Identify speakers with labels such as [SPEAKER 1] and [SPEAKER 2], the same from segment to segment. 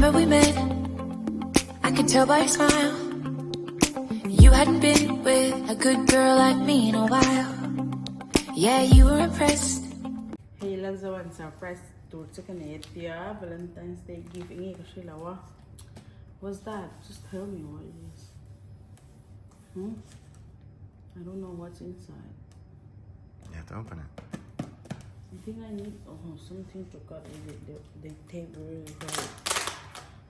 [SPEAKER 1] September we met. I could tell by your smile. You hadn't been with a good girl like me in a while. Yeah, you were impressed.
[SPEAKER 2] Hei Lalzoan surprise tur che ka nei atia Valentine's Day gift enge ka hre lo a What's that? Just tell me what it is. Hmm? I don't know what's inside.
[SPEAKER 3] You have to open it.
[SPEAKER 2] I think I need oh, something to cut with it. They, they tape really tight.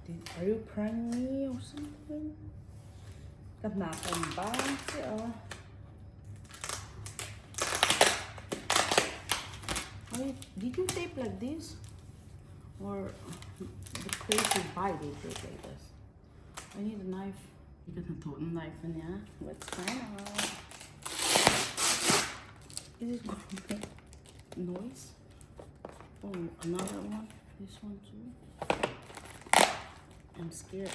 [SPEAKER 2] Did, are you pranking me or something? Ka hna kan bang che a. Did you tape like this? Or the place you buy they tape like this? I need a knife. Ka hnathawhna knife ania. Let's find out. Is it going to make noise? Oh, another one. This one too. I'm scared.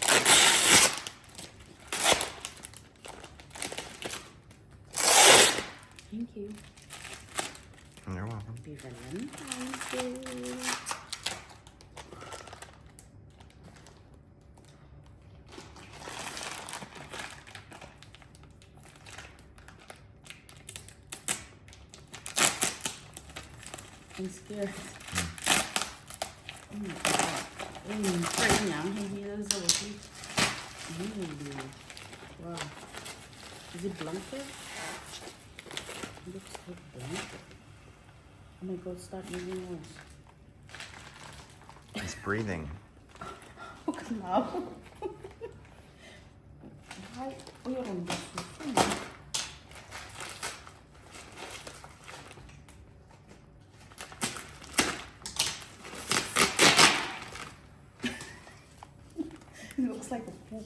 [SPEAKER 2] Thank you.
[SPEAKER 3] You're welcome.
[SPEAKER 2] Happy Valentine's Day. I'm scared. Oh my god. Wow. Is it blanket? It looks like blanket. Oh my god, start making noise.
[SPEAKER 3] It's breathing.
[SPEAKER 2] Now. Why? Oh, you're on the It looks like a poop.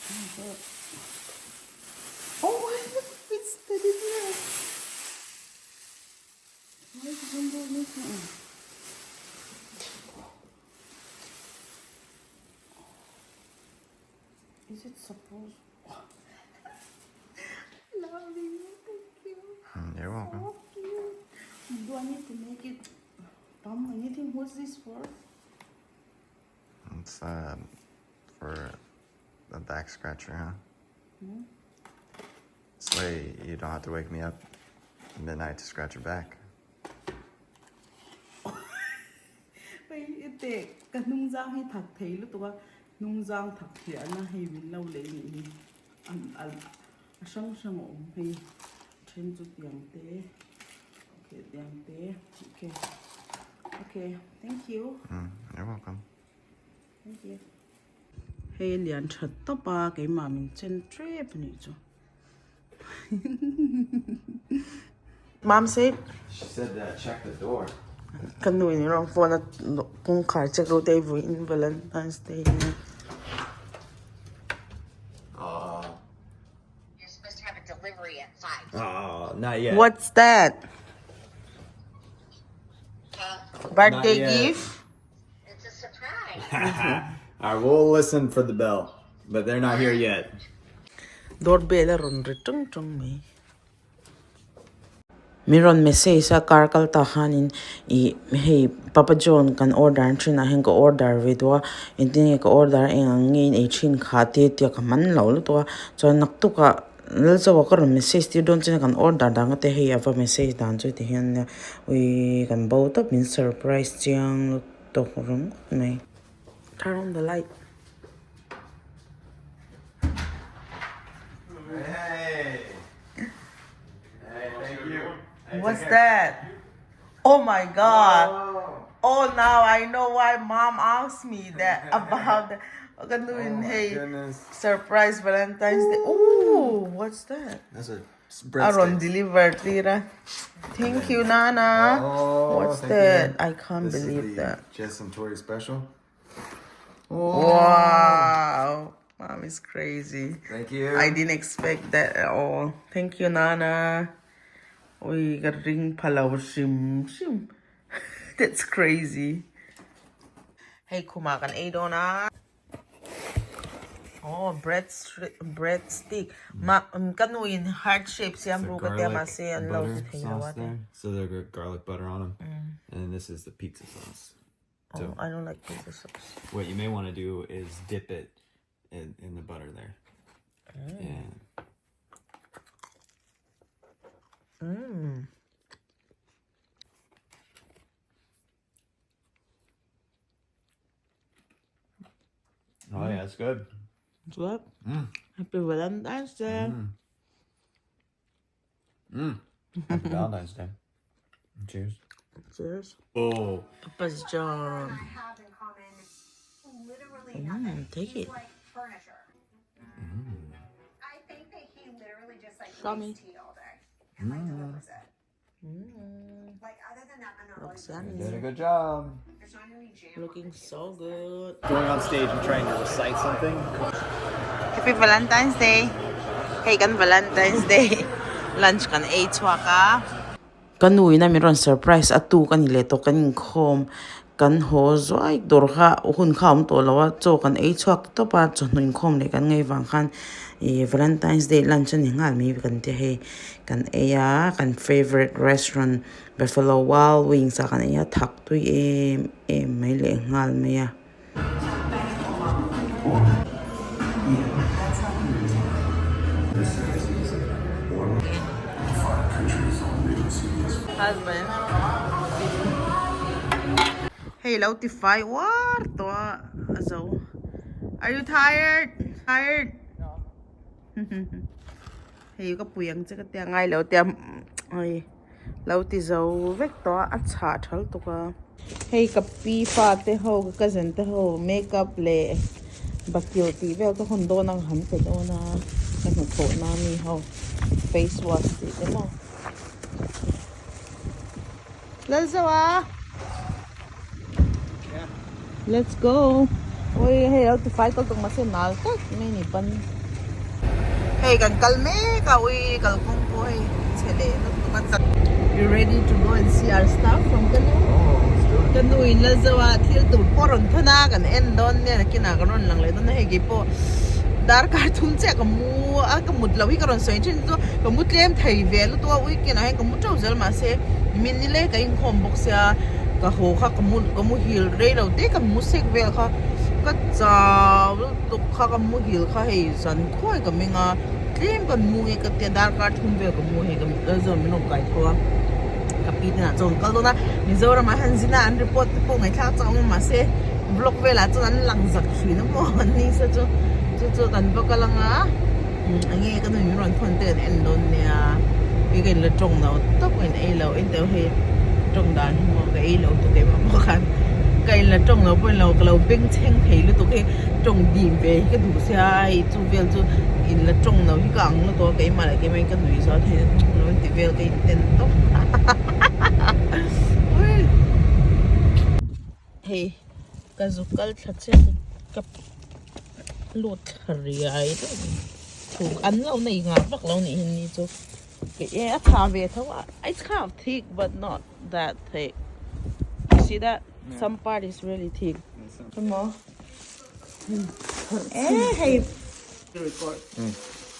[SPEAKER 2] Oh my god. Oh, it's teddy bear. Why is the window missing? Is it supposed? Love you. Thank you.
[SPEAKER 3] You're welcome.
[SPEAKER 2] So cute. Do I need to make it dumb anything? What's this for?
[SPEAKER 3] It's for the back scratcher, huh?
[SPEAKER 2] Hmm?
[SPEAKER 3] This way you don't have to wake me up at midnight to scratch your back.
[SPEAKER 2] Wait, te ka nung zang hi thak thei lu tuwa nung zang thak thia na hei min lo le ni hi an al a hrang hrang a awm hei then chu tiang te okay tiang te okay okay thank you.
[SPEAKER 3] You're welcome.
[SPEAKER 2] Thank you. Hei lian tha tawp a keimah min chen tep anih chu. Mom said
[SPEAKER 3] She said to check the door.
[SPEAKER 2] Ka nu in rawn phone a kawngkhar check lo te a vawiin Valentine's Day ania.
[SPEAKER 4] You're supposed to have a delivery at 5.
[SPEAKER 3] Oh, not yet.
[SPEAKER 2] What's that? Birthday
[SPEAKER 3] Not yet.
[SPEAKER 2] gift?
[SPEAKER 4] It's a surprise.
[SPEAKER 3] All right, we'll listen for the bell, but they're not here yet.
[SPEAKER 2] Doorbell a rawn ri tung tung mai. Min rawn message a car kal tah khanin ih hei Papa John kan order an thin ah hian ka order ve duh a engtin nge ka order eng ang nge in ei thin kha te tia ka man lo lutuk a chuan naktuk ah Lalzoa ka rawn message tir dawn chuan kan order dan te hei a va message dan chu ti hian nia ui kan bo tawp min surprise chiang lutuk ringawt mai. Turn on the light.
[SPEAKER 3] Hey! Hey, thank you. Hey,
[SPEAKER 2] What's
[SPEAKER 3] take care.
[SPEAKER 2] that? Oh my god.
[SPEAKER 3] Oh.
[SPEAKER 2] Oh, now I know why mom asked me that about the ka nu in
[SPEAKER 3] Oh my
[SPEAKER 2] hei
[SPEAKER 3] goodness.
[SPEAKER 2] surprise Valentine's Day. Ooh, what's that?
[SPEAKER 3] That's a
[SPEAKER 2] A rawn
[SPEAKER 3] breadstick.
[SPEAKER 2] deliver tir a. Thank you, Nana.
[SPEAKER 3] Oh,
[SPEAKER 2] What's
[SPEAKER 3] thank
[SPEAKER 2] that?
[SPEAKER 3] you.
[SPEAKER 2] I can't
[SPEAKER 3] This is
[SPEAKER 2] believe
[SPEAKER 3] the
[SPEAKER 2] that.
[SPEAKER 3] Jess and Tori special.
[SPEAKER 2] Wow. Mom is crazy.
[SPEAKER 3] Thank you.
[SPEAKER 2] I didn't expect that at all. Thank you, Nana. Oi, ka ring phalo hrim hrim. That's crazy. Hei khumah kan ei dawn a. Oh, bread bread stick. Ma ka nu in heart shape siam ru ka tia mahse an lo ti thei lo a.
[SPEAKER 3] So they're garlic butter on them. And this is the pizza sauce.
[SPEAKER 2] So oh, I don't like pizza sauce.
[SPEAKER 3] What you may want to do is dip it in, in the butter there. Mm. Yeah.
[SPEAKER 2] Mmm.
[SPEAKER 3] Oh yeah, it's good.
[SPEAKER 2] It's good. Mm. Happy Valentine's Day.
[SPEAKER 3] Mm. Mm. Happy Valentine's Day. Cheers.
[SPEAKER 2] Cheers.
[SPEAKER 3] Oh.
[SPEAKER 2] Papa's John. Mm, take it.
[SPEAKER 3] Mm.
[SPEAKER 2] Show me.
[SPEAKER 3] Mm.
[SPEAKER 2] Mm. Looks yummy.
[SPEAKER 3] You did a good job.
[SPEAKER 2] Looking so good.
[SPEAKER 3] Going on stage and trying to recite something.
[SPEAKER 2] Happy Valentine's Day. Hei kan Valentine's Day lunch kan ei chhuak a. Ka nu in a min rawn surprise a tuk a ni leh tawh kan inkhawm kan haw zuai dawr kha hun kha a awm tawh lo a chaw kan ei chhuak tawp a chawhnu inkhawm leh kan ngaih vang khan ih Valentine's Day lunch a ni nghal mai kan tia hei kan ei a kan favourite restaurant Buffalo Wild Wings ah kan ei a thak tui em em mai leh nghal mai a. Husband Hei lo ti fai uar tawh a a zo Are you tired? Tired? Hei ka pui ang che ka tia ngai lo tia hei lo ti zo vek tawh a a chhah thal tuk a. Hei ka pi fa te ho ka cousin te ho makeup leh bakilh tih vel ka hawn dawn ang han pe dawn a ka hnathawh na mi ho face wash tih te maw. Lalzoa Let's go Oi hei lo ti fai kal tuk mahse nal tak mai ni ban Hei kan kal mek a ui kalkawng pawh hei chhe leh lutuk a chak You ready to go and see our stuff from Kanu? Kanu in Lalzoa thil tur pawh rawn thawn a kan en dawn nia nakinah kan rawn lang leh dawn a hei keipawh darkar thum chiah ka mu a ka mut loh hi ka rawn sawi thin chu ka mu tlem thei ve lutuk a weekend ah hian ka mu teuh zel mahse min ni le ka inkhawm bawk sia ka haw kha ka mu ka muhil rei lo te ka mu sek vel kha ka chau lutuk kha ka muhil kha hei zan khuai ka meng a tlem kan mu nge ka tia darkar thum vel ka mu hei ka zawm min rawn kai tho a ka pi te ah chuan kal dawn a Mizoram ah hian zina an report te pawh ngaihthlak chak awm a mahse vlog velah chuan an lang zak thin a maw an ni sa chu chu chu kan va kal ang a enge ka nu in rawn thawn te kan en dawn nia hei ka inla tawng no tawp ka in ei lo engteuh hei tawng dan hi maw ka ei lo tuk em a maw khan ka inla tawng lo pawh inlo ka lo bengchheng thei lutuk hei tawng dim ve hi ka duh sia hei chu vel chu inla tawng no hi ka ang lutuk a keimah leh keimah in ka nui zawt hei lo inti vel ka inten tawp hei ka zuk kal thla chiah ka lut thla riai riai thu an lo nei nghah vak lo nih hi ni chu e a tha ve tho a it's kind of thick but not that thick you see that some part is really thick emaw e hei record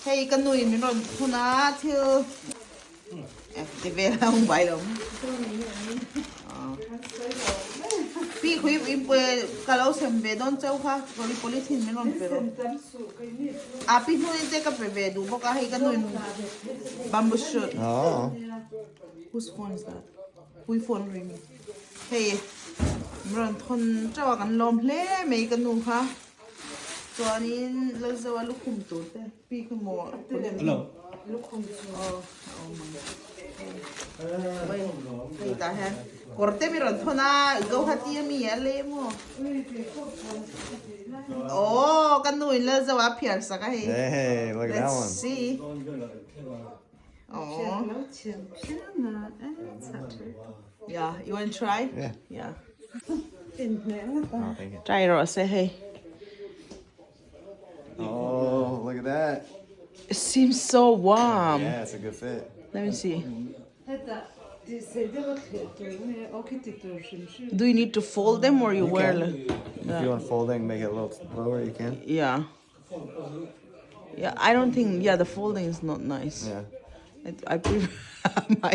[SPEAKER 2] hei ka nu in min rawn phun a thil Ti vel a hung bai lo. Pi khui ka lo sem ve dawn cheu kha polythene min rawn pe rawh. A pi hnuin te ka pe ve duh bawk a hei ka nuin bamboo shoot. Whose phone is that? Pui phone ring. Hei min rawn thawn teuh a kan lawm hle mai ka nu kha. Chuanin Lalzoa lukhum tur te. Pi kha maw
[SPEAKER 5] Hello.
[SPEAKER 2] Lukhum chu aw a awm ang hei tah hian kawr te mi rawn thawn a Guwahati ami a le maw aw ka nu in Lalzo a phiar sak a hei
[SPEAKER 3] Hey, look at that
[SPEAKER 2] let's
[SPEAKER 3] one.
[SPEAKER 2] see aw yeah you want to try
[SPEAKER 3] Yeah.
[SPEAKER 2] yeah
[SPEAKER 3] Oh, thank you.
[SPEAKER 2] try rawh se hei.
[SPEAKER 3] Oh, look at that.
[SPEAKER 2] It seems so warm.
[SPEAKER 3] Yeah, it's a good fit.
[SPEAKER 2] Let me see. Do you need to fold them or you wear?
[SPEAKER 3] Can. If you want folding, make it a little lower, you can.
[SPEAKER 2] Yeah. Yeah, I don't think, yeah, the folding is not nice.
[SPEAKER 3] Yeah.
[SPEAKER 2] I prefer my.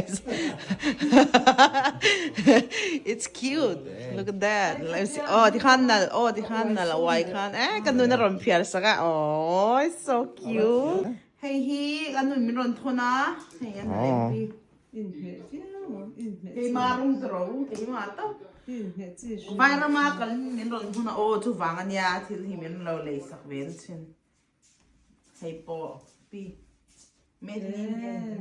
[SPEAKER 2] It's cute. Look at that. Let me see. Oh, ti khan nal. Oh, ti khan nal. Wai khan. Eh, kan nu na ron phiar saka. Oh, it's so cute. Hei hi, kan nu min ron thona. Hei an oh. Keima rawng tro, keima tawp. Vairama kal min rawn hun a aw chu vang a nia thil hi min lo lei sak ve na thin. Hei pawh pi made in India ni a.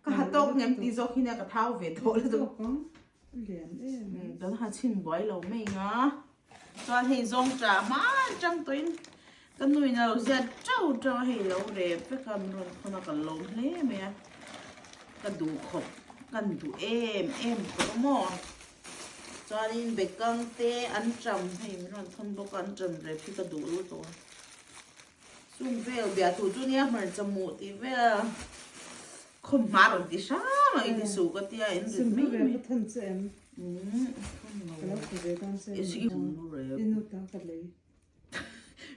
[SPEAKER 2] Ka ha tawk ngem ti zawk hi nia ka thau ve tawh lutuk. Kan ha chhin buai lo mai nga. Chuan hei zawng tah hman tang tawhin ka nuin a lo ziat teuh teuh a, hei lo rep vek a min rawn khawn a ka lawm hle mai a, ka duh khawp kan duh em em tawh a maw chuanin bekang te an ṭam hei min rawn thawn bawk a an ṭam rep hi ka duh lutuk a, chung vel biah tur chu nia hmarcha muh tih vel khawm hma rawn ti hram a i ti suh ka tia in rit mai mai.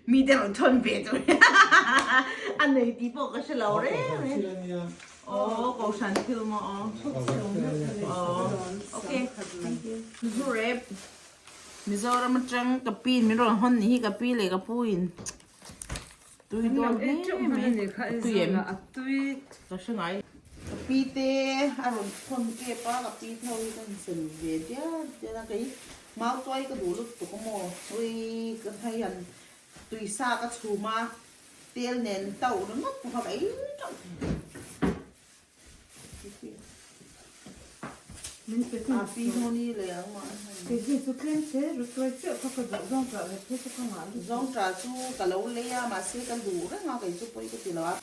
[SPEAKER 2] Mi te rawn thawn ve chu a nei tih pawh ka hre lo reng reng. Aw kohhran thil maw aw. Aw okay thank you. Zu rep Mizoram atang ka pi in min rawn hawn ni hi ka pi leh ka pu in tui dawn hle mai tui em ka hre ngai. Ka pi te a rawn thawn kep a ka pi tho hi ka insen ve diar diar a kei mau tuai ka duh lutuk a maw ui ka hei han tui sa ka chhum a tel nen tauh ringawt pawh kha ka ei tauh thei. Zawngṭah chu ka lo lei a mahse ka duh reng a kei chu pawi ka ti lo a.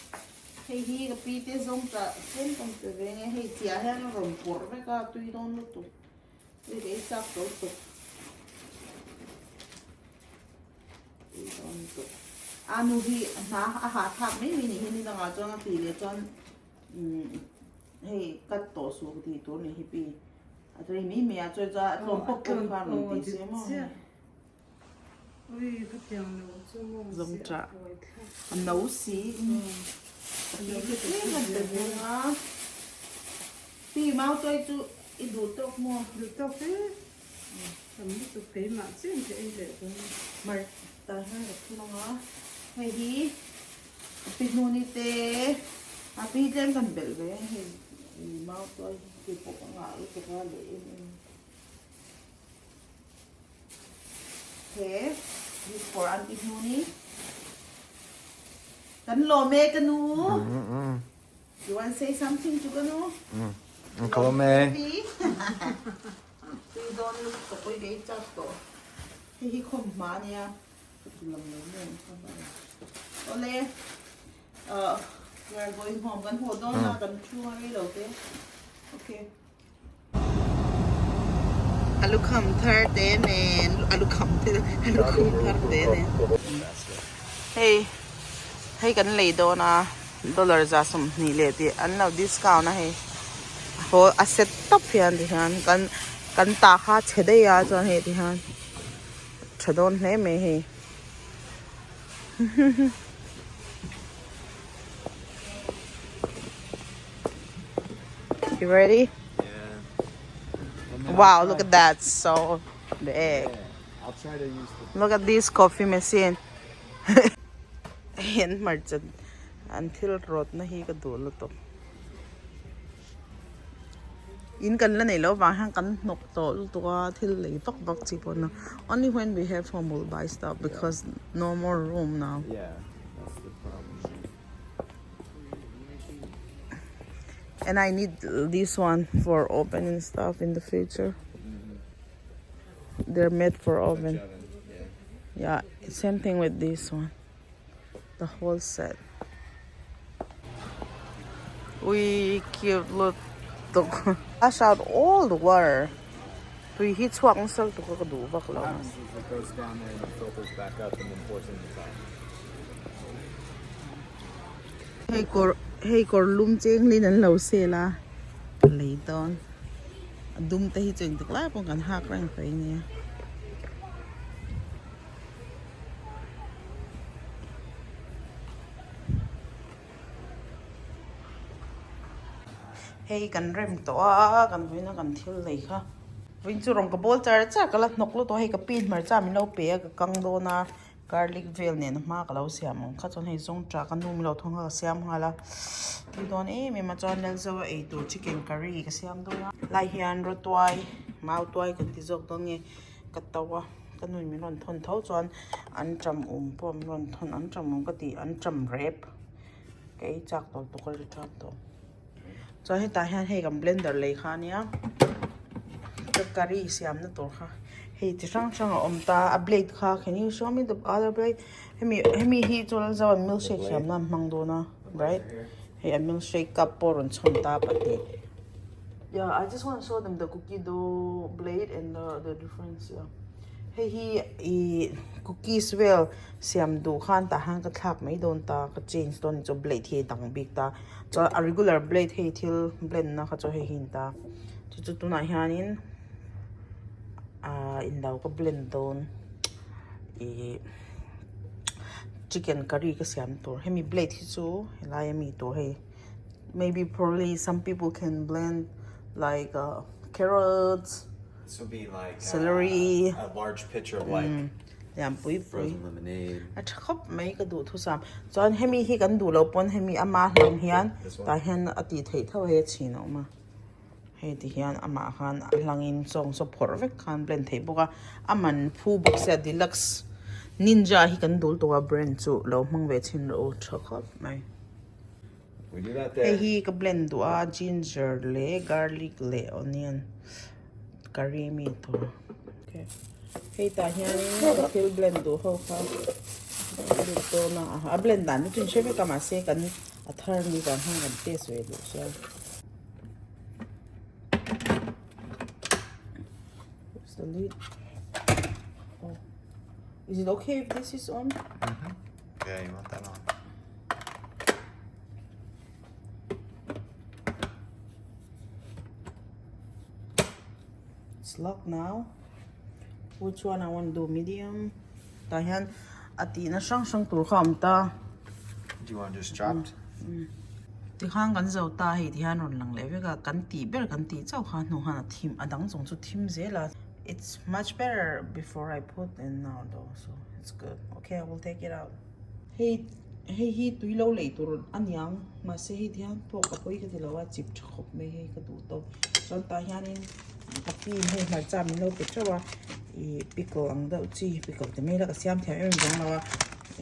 [SPEAKER 2] Hei hi ka pi te zawngṭah tlem ka pe ve nge hei chiah hian a rawn pawrh vek a tui dawn lutuk tui ka ei chak tawh lutuk. Tui dawn lutuk. A nu hi hna a hahthlak mai mai ni hi ni dangah chuan a tih leh chuan. Hei cut tawh suh ka tih tur ni hi pi a tui mai mai a chuan chuan a tlawm pawp pawp khan rawn ti se maw zawngṭah a no si a tui te tlem a pe bawk a pi mau tuai chu i duh tawk maw
[SPEAKER 5] duh tawk e tam lutuk keimah chian ka ei leh dawn
[SPEAKER 2] mar tah hian ka thun ang a hei hi. A pi hnuni te a pi tlem kan belh ve a hei mau tuai hi pawh ka ngah lutuk a leh em em he this for an pi hnuni kan lawm e ka nu you want say something to ka nu
[SPEAKER 3] ka lawm e
[SPEAKER 2] tui dawn lutuk ui ka ei chak tawh hei hi khawm hma ania. Awle we are going home kan haw dawn a kan thu a rei lo te okay. A lukham thar te nen a lukham te a lukhum thar te nen hei hei kan lei dawn a dollar 20 leh tih an lo discount a hei haw a set tawp hian ti hian kan kan tah kha chhe daih a chuan hei ti hian. Tha dawn hle mai hei. You ready?
[SPEAKER 3] Yeah.
[SPEAKER 2] Wow, look at that. So big.
[SPEAKER 3] Yeah. I'll try to use the
[SPEAKER 2] Look at this coffee machine. Hen hmarcha an thil rawt na hi ka duh lutuk. In kan la neih loh avang hian kan hnawk tawh lutuk a thil lei vak vak chi pawh na only when we have home we'll buy stuff because no more room now.
[SPEAKER 3] Yeah, that's the problem.
[SPEAKER 2] And I need this one for oven and stuff in the future. They're made for oven.
[SPEAKER 3] Oven, yeah.
[SPEAKER 2] Yeah, same thing with this one. The whole set. Ui cute lutuk. Flush out all the water. Tui hi chhuak nasa lutuk a ka duh vak lo.
[SPEAKER 3] What happens is it goes down there and then filters back up and then pours in the top.
[SPEAKER 2] Hei kawr hei kawr lum chenglin an lo sel a ka lei dawn a dum te hi chu engtik lai pawh kan hak reng thei ania. Hei kan rem tawh a kan vawiin a kan thil lei kha vawiin chu rawn ka bawl char char ka la hnawk lutuk a hei ka pi hmarcha min lo pe a ka kang dawn a garlic vel nen a hma ka lo siam ang kha chuan hei zawngṭah ka nu min lo thawng kha ka siam nghal a tui dawn em em a chuan Lalzo a ei tur chicken curry ka siam dawn a lai hian rawtuai mautuai kan ti zawk dawn nge ka to a ka nu in min rawn thawn tho chuan anṭam um pawh min rawn thawn anṭam um ka tih anṭam rep ka ei chak tawh lutuk a ri ṭap tawh chuan hetah hian hei kan blender lei kha ania ka curry siamna tur kha hei chi hrang hrang a awm ta a blade kha can you show me the other blade hemi hemi hi chu Lalzaua'n milkshake siamna an hmang dawn a right hei a milkshake cup pawh a rawn chhawn ta pahnih yeah I just want to show them the cookie dough blade and the the difference yeah hei hi ih cookies vel siam duh khan tah hian ka thlak mai dawn ta ka change dawn a ni chu blade hi a dang bik ta. Chuan a regular blade hei thil blend na kha chu hei hi a ni ta chu chu tunah hianin ahh englo ka blend dawn ihh chicken curry ka siam tur hemi blade hi chu helai ami tur hei maybe probably some people can blend like ahh carrots
[SPEAKER 3] This will be like
[SPEAKER 2] celery
[SPEAKER 3] a large pitcher of like
[SPEAKER 2] Lian pui pui a tha khawp mai ka duh thusam chuan hemi hi kan duh loh pawn hemi ama hnam hian tah hian a tih theih tho hei a chhin a awm a hei ti hian amah khan a hlangin sawng saw phawrh vek khan blend theih bawk a a man phu bawk sia deluxe ninja hi kan dul tawh a brand chu lo hmang ve chhin rawh u tha khawp mai hei hi ka blend duh a ginger leh garlic leh onion curry mi tur. Hei tah hianin ka thil blend duh ho kha a lut dawn a a blend dan te chu in hre vek a mahse kan a thar ni vang hian kan test ve duh sia. Where's the lid? Oh. Is it okay if this is on?
[SPEAKER 3] Mm-hmm. Yeah, you want that on.
[SPEAKER 2] It's locked now. Which one I want to do? Medium. Tah hian a tihna hrang hrang tur kha a awm ta.
[SPEAKER 3] Do you want just chopped?
[SPEAKER 2] Tikhan kan zo ta hei ti hian rawn lang leh vek a, kan tih ber kan tih chauh kha hnu khan a thim a dang zawng chu thim zel a. It's much better before I put and now though so it's good. Okay I will take it out. Hei hei hi tui lo lei tur a niang mahse hei ti hian pawh ka pawi ka ti lo a chip tha khawp mai hei ka duh tawp chuan tah hianin ka pi in hei hmarcha min lo pe teuh a ih pickle ang deuh chi pickle ti mai ila ka siam thiam em em vang lo a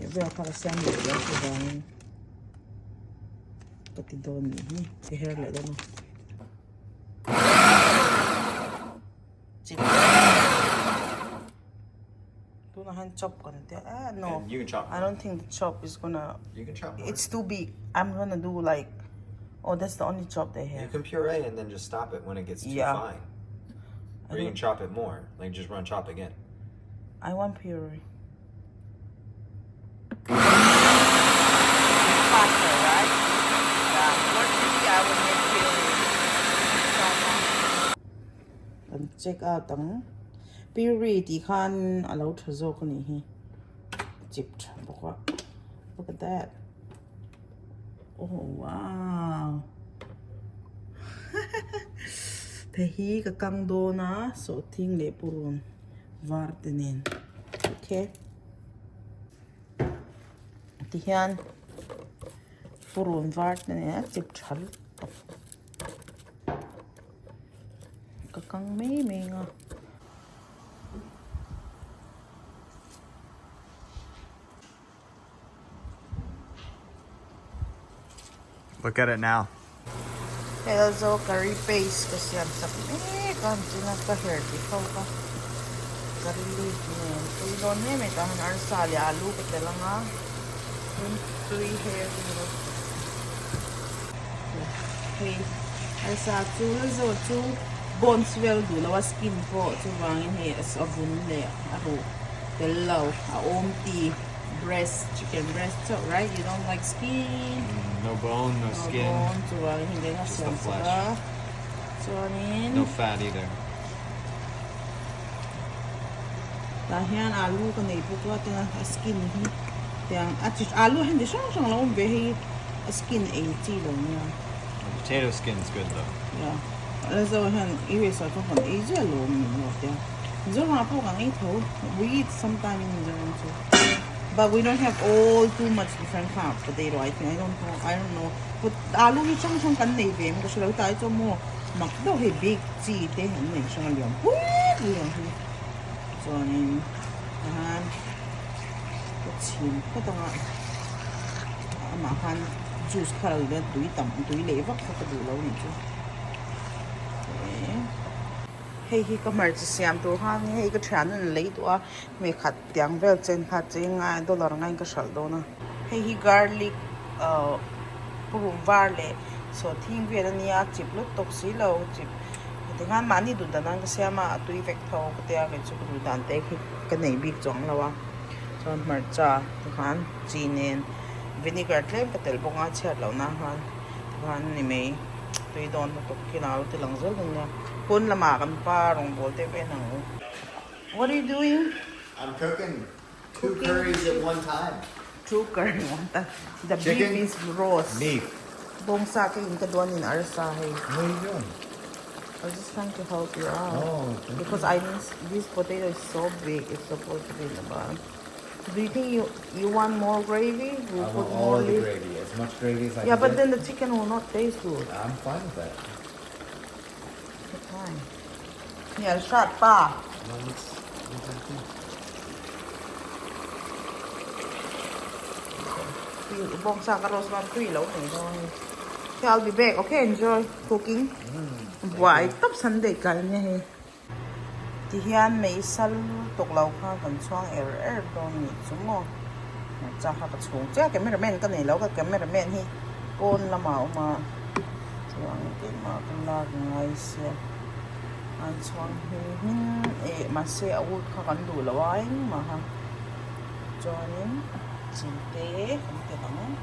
[SPEAKER 2] ih vel kha ka siam leh zel chuvangin ka ti dawn nih hi ka her leh dawn a. Tunah hian chop kan tia eh no
[SPEAKER 3] And you can chop
[SPEAKER 2] I don't think the chop is gonna
[SPEAKER 3] You can chop more.
[SPEAKER 2] it's too big I'm gonna do like oh that's the only chop they
[SPEAKER 3] You
[SPEAKER 2] have
[SPEAKER 3] can puree and then just stop it when it gets too
[SPEAKER 2] Yeah.
[SPEAKER 3] fine. Or you can chop it more. Like just run chop again.
[SPEAKER 2] I want puree faster right yeah fortunately I will make puree Kan check out ang puree tih khan a lo tha zawk a nih hi chip tha bawk a look at that oh wow hei hi ka kang dawn a sawhthing leh purun var te nen okay tihian purun var te nen a chip tha lutuk. Ka kang mai mai ang a.
[SPEAKER 3] Look at it now.
[SPEAKER 2] Hei zo curry paste ka siam sak mek a china ka her ti ho ka curry leaf nen tui dawn hle mai tah hian arsa leh alu ka tel ang a tui her Hei arsa chu zawh chu bones vel duh lo a skin pawh chuvangin hei a vun leh a ruh tel lo a awm ti Breast, chicken breast chauh right? You don't like skin?
[SPEAKER 3] No bone, no
[SPEAKER 2] No
[SPEAKER 3] skin,
[SPEAKER 2] bone, chuan heng eng a
[SPEAKER 3] Just the
[SPEAKER 2] siam sak
[SPEAKER 3] flesh.
[SPEAKER 2] a. Chuanin
[SPEAKER 3] no fat either.
[SPEAKER 2] Tah hian alu ka nei bawk a, tin a skin hi tiang a chi alu hian chi hrang hrang a lo awm ve hei a skin ei chi lo nia.
[SPEAKER 3] The potato skin's good though.
[SPEAKER 2] Yeah, ala zo hian US ah chuan kan ei ziah lo awm min lo tia. Mizoram ah pawh kan ei tho, we eat sometime in Mizoram too. But we don't have all too much different kind of potato I think, I don't know, I don't know. Pot alu hi hrang hrang kan nei ve em ka hre lo, hetah hi chuan maw mak deuh hei big chi te an nei hrang a liam pui pui ang hi. Chuanin tahan ka chhim phawt anga amah khan juice kha lo vel tui tam tui leh vak kha ka duh lo nih chu. Hei hi ka hmarcha siam tur khan hei ka thian an lei duh a hmei khat tiang vel chen kha cheng ngai dollar ngaiin ka hralh dawn a. Hei hi garlic ahh purun var leh sawhthing vel ania chip lut tawk si lo chip Tikhan mahni duh dan an ka siam a, a tui vek tho ka tia kei chu ka duh dan te khi ka nei bik chuang lo a. Chuan hmarcha tikhan chi nen vinegar tlem ka telh bawk a chhiat loh nan khan tikhan ni mai tui dawn lutuk khi nau ti lang zel dawn nia. Pawn lamah kan pa rawngbawl te ven ang u. What are you doing?
[SPEAKER 3] I'm cooking two curries at one time.
[SPEAKER 2] Two curry one time. The beef is roast.
[SPEAKER 3] Beef.
[SPEAKER 2] Bawngsa ka in ka duan in arsa hei.
[SPEAKER 3] What are you doing?
[SPEAKER 2] I was just trying to help you out.
[SPEAKER 3] Oh, thank
[SPEAKER 2] because I didn't, this potato is so big, it's supposed to be in the bottom. Do you think you you want more gravy? We'll
[SPEAKER 3] I
[SPEAKER 2] put
[SPEAKER 3] want
[SPEAKER 2] more
[SPEAKER 3] all of the
[SPEAKER 2] leaf.
[SPEAKER 3] gravy, as much gravy as I
[SPEAKER 2] Yeah,
[SPEAKER 3] can
[SPEAKER 2] but
[SPEAKER 3] get.
[SPEAKER 2] then the chicken will not taste good.
[SPEAKER 3] I'm fine with that.
[SPEAKER 2] Fine. Yeah, shot pa.
[SPEAKER 3] Well, let's, exactly.
[SPEAKER 2] Bawngsa ka roast dawn tui lo nei dawn a ni. Okay, I'll be back. Okay, enjoy cooking. Buai tawp Sunday kai nia hei. Tihian mei sal tawk lo kha kan chhuang er er dawn a nih chu maw. Hmarcha kha ka chhung chiah cameraman ka nei lo ka cameraman hi pawn lamah a awm a chuan keimah ka lak ngai sia an chhuang hmin hmin eh mahse a ut kha kan duh lo a engmah kha chuanin chi te kan telh ang.